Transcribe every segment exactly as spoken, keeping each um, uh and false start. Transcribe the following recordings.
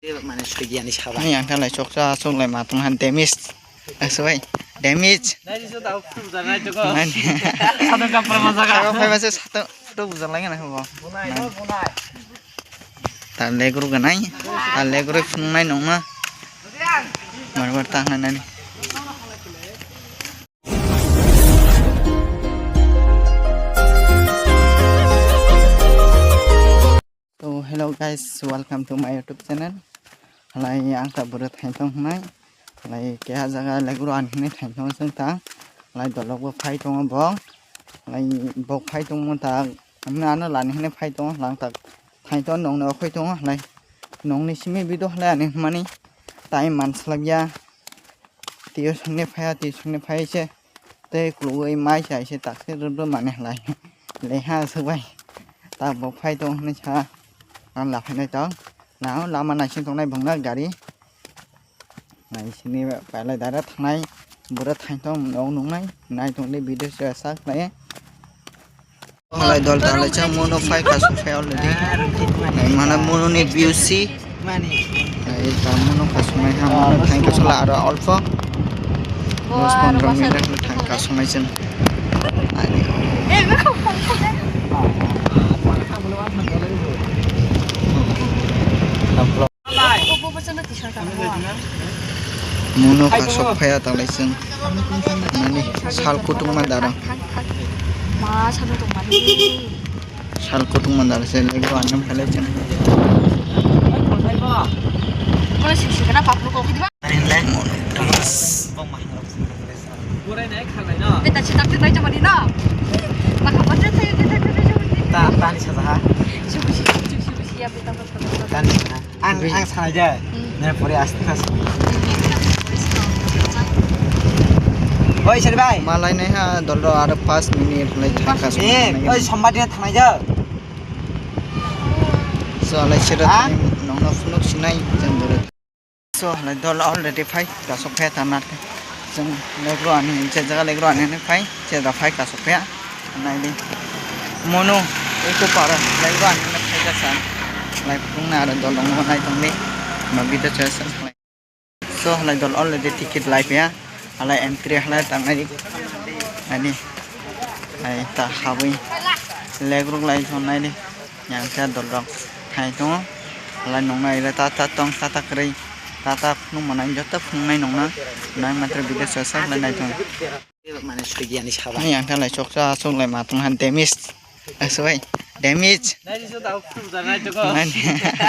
Mane soi diya ni saba. Ani ang thalai chokcha, chok lai ma tong han damage. Aswai. Damage. Nai ji so da phu da nai to ko. Mane. Sadon ka prama jaga. Saga phai ba se sato photo bujang lai na ho. Bunai, no, bunai. Ta legro ganai. Ta legro phungnai nongma. Mar mar ta hanai nani. So hello guys, welcome to my YouTube channel. Halai ang ta bwrwi thaithong hwnai. Halai keha jaga legro ani hwnwi thaithong chwng ta. Halai dolok bo phai tongo bo. Halai bo phai tongmo ta. Ano ano lani hwnwi phai tongo. Halang ta thaithong nongni okhoi tongo. Halai nongni simi bido halai ani hwnmani. Tai manslak ya. Twi songni phaiya, twi songni phai se tei kulugwi mai sai se taksi rwrwmani halai leha aswk bai. Tak bo phai tong hwnwi sa ang laphainai tong. Nang lama naising tongnai bongna gari. Naisingni pailai dara thangnai bwrwi thaithong nok nungnai nai tongdi video se sa khlai. Halai dol dalai cha mono phai kasu phai already. Nai mana mono ni view si. Nai ta mono kasu mai ha mono thang kasu la aro alpha. Dos pondro minute le thang kasu mai chen. Ani. Mono ka sok phaya talai chwng. Nani sal kutung ma dara. Ma sanu tong mani. Sal kutung ma dara se lego anam khalai chwng. Mono sik sik na paplu ko khidi ba. Mono. Beta chitak chitak jamani na. Maka bata thayo chitak chitak jamani. Ta tani sajaha. Shubu shi shubu shi ya beta bata. Tani sajaha. Ang, ang sanai je. Hmm. Nere pore aste kha. Oi, sir bhai. Malai nai ha, dol ro aro pas minute lai thangka. Eh, oi, sombar dina thangnai je. So, lai sir. Ha? Nongno phunuk sinai, jang dol. So, lai dol already phai, kasok phai ta nate. Jang legro ani, je jaga legro ani phai, je da phai kasok phai. Naidi. Mono, eko para, lai ba ang na khaida san. Lai phung na ara dolong mo nai tong ni. Ma bida cha sa. So, lai dol already ticket lai pia. Halai entry halai tang nai. Ani. Ai ta habui. Legruk lai thon nai di. Yang cha dolong. Hai tong. Halai nong nai ta ta tong ta ta kri. Ta ta phung mo nai joto phung nai nong na. Nai matra bida cha sa lai nai tong. Mane soi diya ni saba. Ani ang thalai chokcha, chok lai ma tong han damage. Aswai. Damage. Nai ji so da phu da nai to ko. Mane.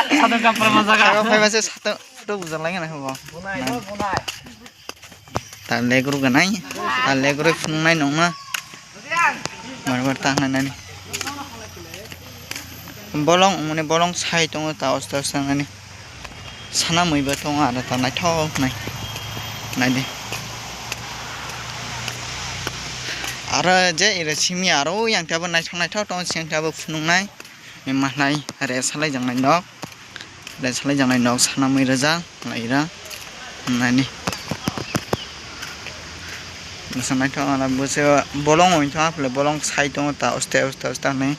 Sadon ka prama jaga. Saga phai ba se sato photo bujang lai na ho. Bunai, no, bunai. Ta legro ganai. Ta legro phungnai nongma. Mar mar ta hanai nani. Bolong, mane bolong sai tongo ta osta osta nani. Sana mui bo tongo aro ta naithok nai. Naidi. Aro je iro simi aro yang tabo naithok naithok tongo siyang tabo phunuknai. Mahlai re salai jangnai nok. Re salai jangnai nok sana mui rwjak lai ira. Naidi. Bwsa naithok aro bwsa bolong wngkha bolong sai tongo ta oste oste oste hinwi.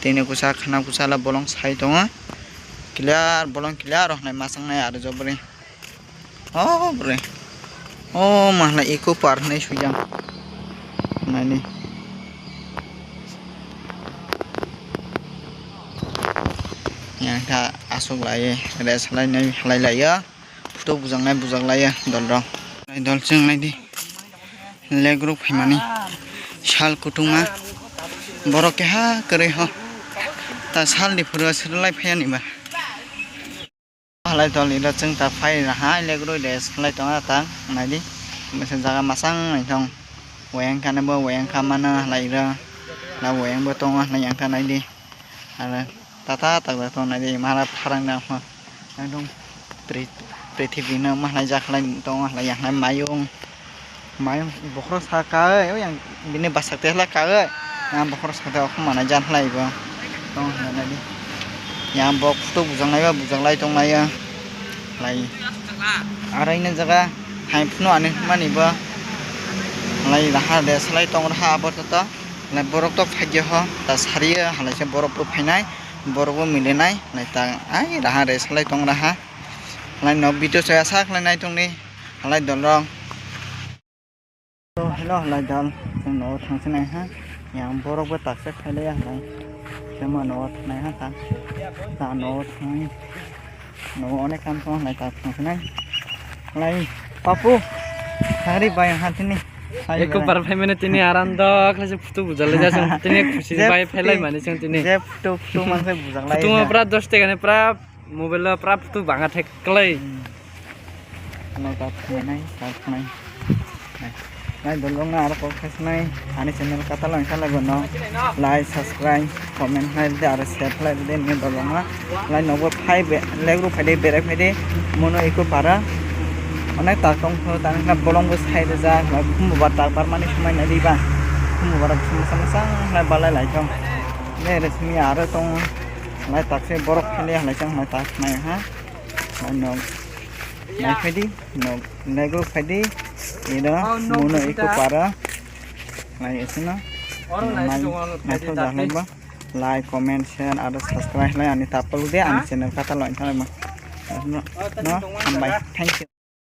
Tini kusa khana kusa la bolong sai tongo. Clear, bolong clear rok hinwi masang nai aro jobori. Oh, bre. Oh, mahlai eco park hinwi swijang. Nani. Yang kha aswk lai, rest lai nai, halai lai ya. Photo bujang nai, bujak lai ya, dol rok. Dol chwng nai di. Leg rok phaimani sal kutung ma borok keha kwrwi ho ta sal ni phuru swrwlai phaiya ni ba. Halai tol iro chwng ta phai raha leg rok de swrwlai tongo ta nai di masa jaga masang nai thong wayang kha bo wayang kha mano halai iro na wayang bo tongo halai yang kha nai di. Aro tata tak tak tongnai di mara pharang na pho. Ekdom pri-, prithibi no mahnai jakhlai tongo halai yang hai mayung. Mayung bokhorok sa ka oi yang bini bwsak te hla ka oi. Yang bokhorok sa te okhum manai jan halai bo. Tong halai di. Yang bo photo bujang lai ba bujang lai tong lai ya. Lai. Aro ini jaga hai phunu ani mani bo. Lai raha de salai tong raha abo to to. Lai borok to phagya ho, ta sariya halai se borok bo phainai, borok bo milinai, lai ta ai raha re salai tong raha. Halai no video saya sa khlai nai tongni halai dolong. To hello halai dal, chwng nogo thangsinai ha. Yang borok bo taksa khailai halai. Chama nogo thangnai ha ta. Ta nogo thangni. Nogo onek kam tong halai ta thangsinai. Halai papu. Hari bai ha tini. Eko par phai mane tini aram dok khlai se photo bujal le ja chwng tini khusi bai phai lai mani chwng tini. Je photo photo man se bujal lai. Photo ma pra dos taka ni pra mobile lo pra photo banga thek klai. Nai ta thangnai ta thangnai. Nai dolong na aro kok khasinai ani channel kata lang khala gono like subscribe comment nai de aro share khlai de ni dolong na. Lai nogo phai be legru phai de bere phai de mono eko para. Onek ta tong tho ta na bolong bo sai de ja khumbu ba ta par mani sumai nai di ba. Khumbu ba rok sumsa masa lai balai lai tong. Ne re simi aro tong lai tak se borok khele lai chang lai tak nai ha. Lai no. Nai phai di, no, lego phai di. Ida, oh, no, mono eko para. Lai esina. Oro nai nai, si tongo, nai nai to di jalai ba. Like, comment, share, aro subscribe lai ani tapal de, ani channel kata lai thang ma. No, no, hambai. Thank you.